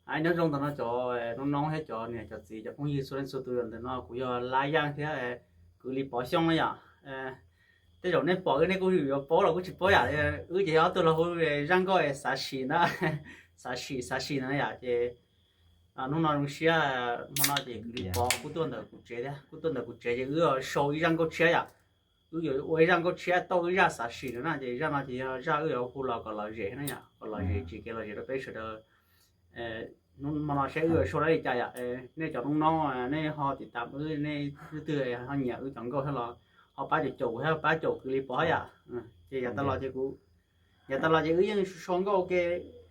Aib, nyob zoo ntawm no cov noob noob thiab cov niam cov txiv cov phooj ywg txhua leej txhua tus, ntawm no kuv yog Lab Yaj thiab kuv li Pov Xyooj na yom. Tej zaum nej pom wb nej kuj yuav paub los kuj tsis paub yom. Wb ces yog ob tug los hu zaj nkauj Xav Sim na, Xav Sim, Xav Sim no yom. Ces hnub no zoo siab, hmo no ces kuv li Pov kuj tuaj ntawm kuv tsev thiab, kuj tuaj ntawm kuv tsev ces wb yuav sau ib zaj nkauj tshiab yom. Wb yuav ua ib zaj nkauj tshiab tau wb zaj Xav Sim no na. Ces zaj no ces yog zaj wb yuav hu los kom lom zem na yom, kom lom zem, tsis kev lom zem rau peb sawv daws. Hnub hmo no saib wb yuav sau li cas yom. Nej cov noob noob nej ho tiv tam wb, nej leej twg ho nyiam wb cov nkauj thiab los ho pab caum caum kuv thiab pab caum kuv li Pov yom. Ces yav tas los ces kuv, yav tas los ces wb yeej sau nkauj ua ke,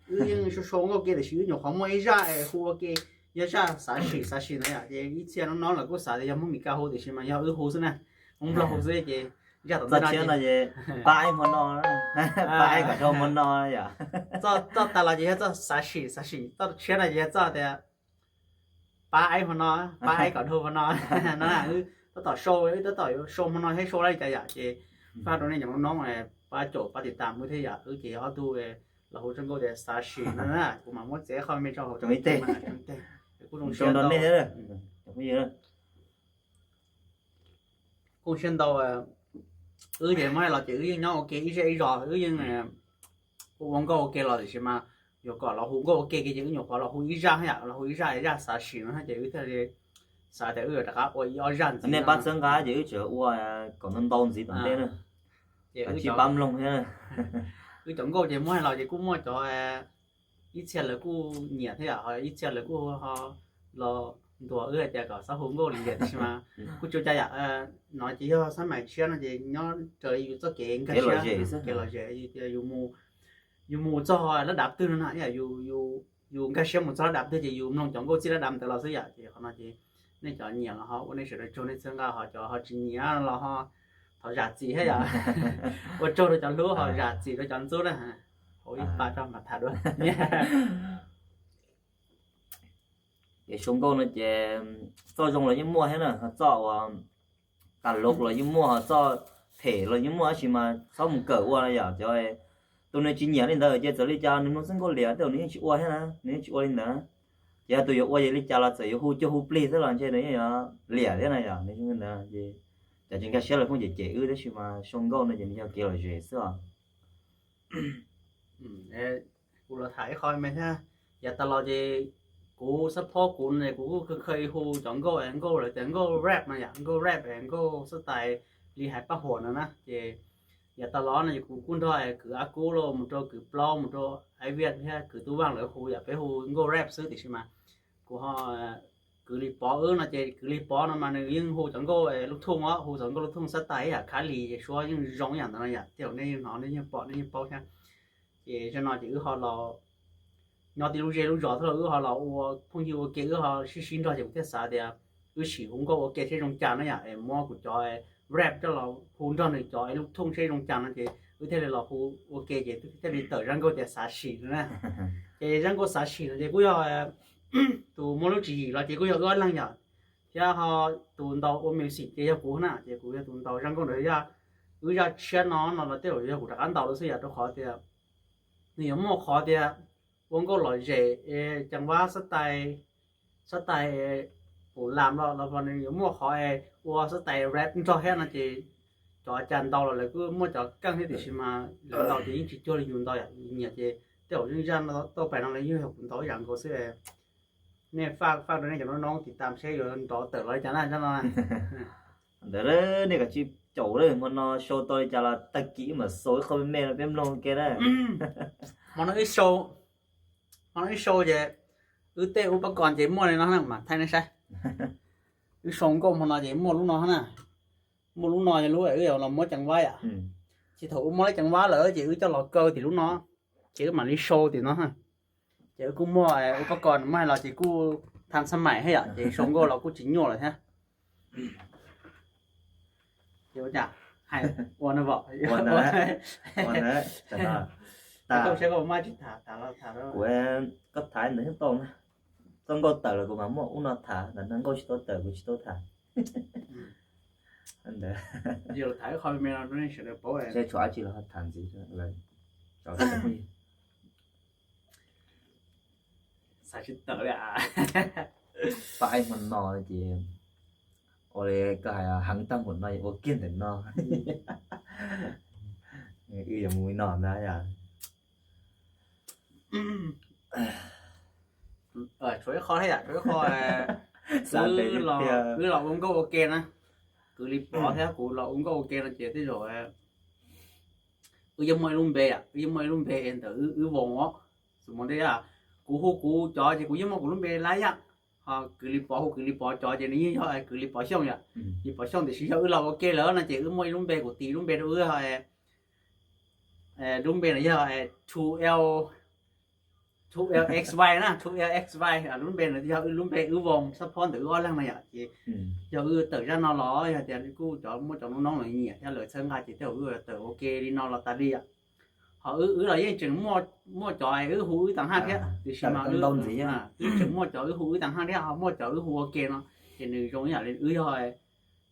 wb yeej sau sau nkauj ua ke tiam sis wb nyuam qhuav muaj ib zaj es hu ua ke, yog zaj Xav Sim, Xav Sim ntawd yom. Ces ib txhia noob noob lawv kuj xav tias yog Hmoob Mes Kas hu tiam sis mas yog wb hu xwb na, Hmoob Nplog hu xwb ces zaj tom ntej no ces pab aib hmo no, pab aib kom dhau hmo no yom. Txoj tas los ces yog txoj Xav Sim, Xav Sim, txoj tshiab no ces yog txoj tias pab aib hmo no, pab aib kom dhau hmo no no. Wb tab tom sau, wb tab tom yuav sau hmo no thiab sau li cas yom. Ces faj rau nej cov noob noob pab caum pab tiv tam wb thiab yom. Wb ces ob tug los hu zaj nkauj tias Xav Sim no na, kuv mam muab txiav qhov me rau hauv ib teg. Kuj zoo siab ntau, kuj siab ntau. Wb ces muab hais los ces wb yeej nyob ua ke ib zej ib zos, wb yeej ua ua nkauj ua ke los tiam sis mas yuav kom los hu nkauj ua ke ces wb nyuam qhuav los hu ib zaj yom, los hu ib zaj, zaj Xav Sim no ces wb thiaj li xav tias wb yuav rov qab ua ib ob zaj ntxiv. Nej pab txhawb nqa ces wb tseem ua kom ntau ntau ntxiv tom ntej na. Ces wb tsis pab mloog thiab. Wb cov nkauj ces muab hais los ces kuj muaj cov ib txhia lawv kuj nyiam thiab yom, ho ib txhia lawv kuj ho los ntuas wb hais tias kom txhob hu nkauj li tiam sis mas kuj tsis ua cas yom. No ces yog xab maim tshiab no ces nyob raws li yus txoj kev nkag siab, kev lom zem, yus mus txog lab dav twg no na, yus nkag siab mus txog lab dav twg ces yus mloog cov nkauj txij lab dav ntawd los xwb yom. Ces qhov no ces nej cov nyiam los ho ua nej sawv daws tsaug nej txhawb nqa, ho cov ho tsis nyiam los ho thov zam txim thiab yom. Ua tsaug rau cov hlub ho zam txim rau cov ntxub na. Hauv ib pas rau mam tham dua. Ces sau nkauj no ces txoj zoo los yeej muaj thiab na, txoj uas tas lov los yeej muaj, txoj phem los yeej muaj, tab sis mas txhob mus kawm ua no yom. Cov tus nws tsis nyiam li ntawd ces txawm li cas nws mloog xwb nkauj liam tej zaum nws yeej tsis ua thiab na, nws yeej tsis ua li ntawd na. Ces yog tus yuav ua ces li cas los txawm yuav hu cuag hu plig xwb los ntshe nws yeej yuav liam thiab na yom. Nws ntawd ces cov tsis nkag siab lawv pheej cem cem wb tab sis mas sau nkauj no ces nws yog kev lom zem xwb os. Kuv los tham ib qho me thiab. Yav tas los ces kuv xab phob kuv ne kuv kuj khaws hu cov nkauj, nkauj lawv tias nkauj rap no yom, nkauj rap es nkauj xab tais li hais paj huam no na. Ces yav tas los no ces kuv kuj nrog kwv Ab Kub los mus rau kwv Plaub mus rau Ab Viaj thiab kwv Tub Vaj lawv hu yom, peb hu nkauj rap xwb tiam sis mas kuv ho kwv Lis Pov wb no ces kwv Lis Pov no mas nws yeej hu cov nkauj lub thooj os, hu cov nkauj lub thooj xab tais ib yam Khab Lis Suab yeej zoo ib yam ntawd no yom. Tej zaum nej yeej hnov nej yeej pom nej yeej paub thiab. Ces zaum no ces wb ho los nyob tib lub zej lub zos thiab los wb ho los ua phooj ywg ua ke, wb ho sib sib nrog ces kuv thiaj xav tias wb sim hu nkauj ua ke seb zoo cas no yom, es muab kuv cov rap coj los hu nrog nws cov lub thooj seb zoo cas no ces wb thiaj li los hu ua ke ces thiaj li tawm zaj nkauj tias Xav Sim no na. Ces zaj nkauj Xav Sim no ces kuj yog tus muaj lub tswv yim los ces kuj yog wb ob leeg yom, thiab ho tus ntaus ua music ces yog kuv na, ces kuv yog tus ntaus zaj nkauj ntawd. Yog wb zaj tshiab no no los tej zaum yog kuv rov qab ntaus lawm xwb yom, rau qhov tias nws yuav muaj qhov tias ua nkauj lom zem, ceev vab xab tais, xab tais pum lam los los nws yuav muaj qhov ua xab tais rap nrog thiab no ces cov cas ntaus los lawv kuj muaj cov keej thiab tiam sis mas lawv ntaus ces yeej tsis cuag li yus ntaus yom. Yus nyiam ces tej zaum yeej zaj tau pais no los yeej yog kuv ntaus ib yam nkaus xwb. Nej faj faj rau nej cov noob noob tiv tam seb yuav nrov tawm los li cas na zaj no. Ntawd nej kav tsij caum lawm, hmo no sau tau li cas los tag kis mam xaus ib qho me me rau peb mloog ua ke na. Hmo no wb sau, hmo no wb sau ces wb tej ub pab kos ces muaj li no na, mam thaij nej saib. Wb sau nkauj hmo no ces muaj lub no na, muaj lub no yog lub wb los muab ceev vab yom. Ces thaum wb muab ceev vab lawm ces wb coj los kaw tim lub no, ces wb mam li sau tim no. Ces wb kuj muaj ub pab kos muaj hais los ces kuj tham xab maim thiab yom, ces sau nkauj los kuj tsis nyuaj lawm thiab. Ces ua cas hais ua no, kuv, koj tham ntawd tau na, txoj nkauj tawm los kuv mam muaj ub no tham, ntawm no nkauj tsis tau tawm kuv tsis tau tham. Ntawd, seb tshuav dab tsi los tham ntxiv. Tsis tawm li. Pab ib hmo no ces ua li koj hais heev tag npaum no ua kiag ntawm no. Wb yuav mus li no ntag yom. Tshuav ib qho thiab yom, tshuav ib qho, wb los ua nkauj ua ke na. Kwv Lis Pov thiab kuv los ua nkauj ua ke no ces tej zaum wb yeej muaj ib lub npe, wb yeej muaj ib lub npe ntawm wb voos os. Xws li ntawd, kuv hu kuv cov ces kuv yeej muaj kuv lub npe lawm yom. Ho Kwv Lis Pov hu Kwv Lis Pov cov ces nws yeej yog Kwv Lis Pov Xyooj yom. Lis Pov Xyooj, tiam sis yog wb los ua ke lawm no ces wb muaj ib lub npe, kuv tis lub npe rau wb, lub npe no yog two L, two L X Y na, two L X Y, lub npe no yog wb lub npe wb voos xab phob ntawm wb ob leeg no yom. Ces yog wb tawm zaj no los yog tias kuj cov muaj cov noob noob los nyiam thiab lawv txhawb nqa ces tej zaum wb tawm ua ke li no los tas li yom. Ho wb los yeej tseem muaj cov wb hu wb tag haj thiab, tiam sis mas wb tseem muaj cov wb hu wb tag haj thiab ho muaj cov wb hu ua ke no. Ces nws zoo ib yam li wb yog,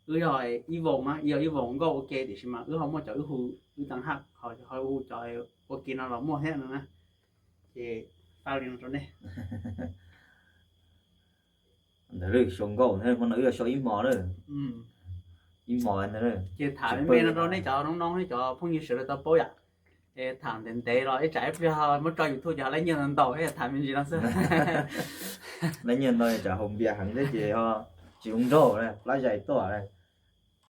wb yog ib voos na, yog ib voos nkauj ua ke, tiam sis mas wb ho muaj cov wb hu wb tag haj, ho hu cov ua ke no los muaj thiab no na. Ces faj li no rau nej. Ntawd show nkauj, hmo no wb yuav show ib hmo na. Ib hmo ntawd. Ces tham me me no rau nej cov noob noob, nej cov phooj ywg sawv daws tau paub yom. Es tham ntev ntev los ib tsam ib pliag muab tso YouTube ces lawv nyiaj ntau ntau, tham me ntsis no xwb. Lawv nyiaj ntau tsam haus npias heev thiab ces tsis zoo nraug, plab zais tuaj.